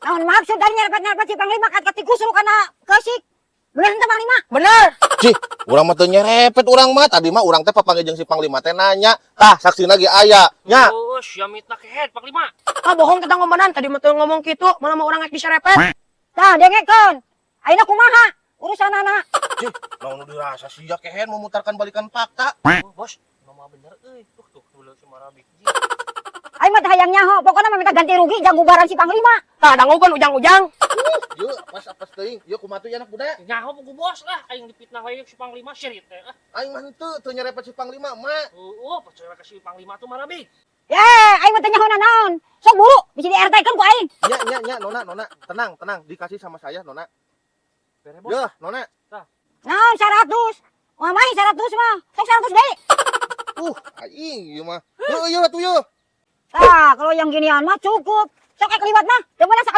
Naon maksud dari nyerepet-nyerepet si Panglima kat katigusur kana keusik? Bener henteu, Panglima? Bener. Cih, urang mah teu nyerepet urang mah. Tadi mah urang teh papanggih jeung si Panglima teh nanya. Tah, saksina ge aya. Nya. Oh, sia mitnah kehed, Panglima. Ah, bohong tentang ngomongan, tadi mah teu ngomong kitu, malah mah urang rek diserepet. Tah, dengekeun. Ayeuna kumaha urusanana? Cih, naon nu dirasa sia, kehed, memutarkan balikan fakta? Oh, bos, nama bener euy. Tuh tuh dulu si Marabik. Aing mah teu hayang nyaho, pokoknya mah minta ganti rugi jang bubaran si Panglima. Tah, dangukeun ujang-ujang. Yeuh, pas apa teuing? Yeuh, kumaha tuh ya, anak muda? Nyaho buku bos lah, aing dipitnah wae si Panglima sirit teh. Ah, Aing mah henteu teu nyerepet si Panglima mah. oh, percaya ke si Panglima tuh Marabik. Ye, aing mah teu nyaho naon. Sok buru, bisa di RT kan ku aing. Nya nya nya, Nona, Nona, tenang, tenang, dikasih sama saya, Nona. Bere, bos. Yeuh, Nona. Naon 100? Wah, main 100 mah. Sok 100 deui. Aing ieu mah. Yeuh, yeuh atuh yeuh. Tah, kalau yang ginian mah cukup. Sok ek liwat mah. Teu meunang sakali.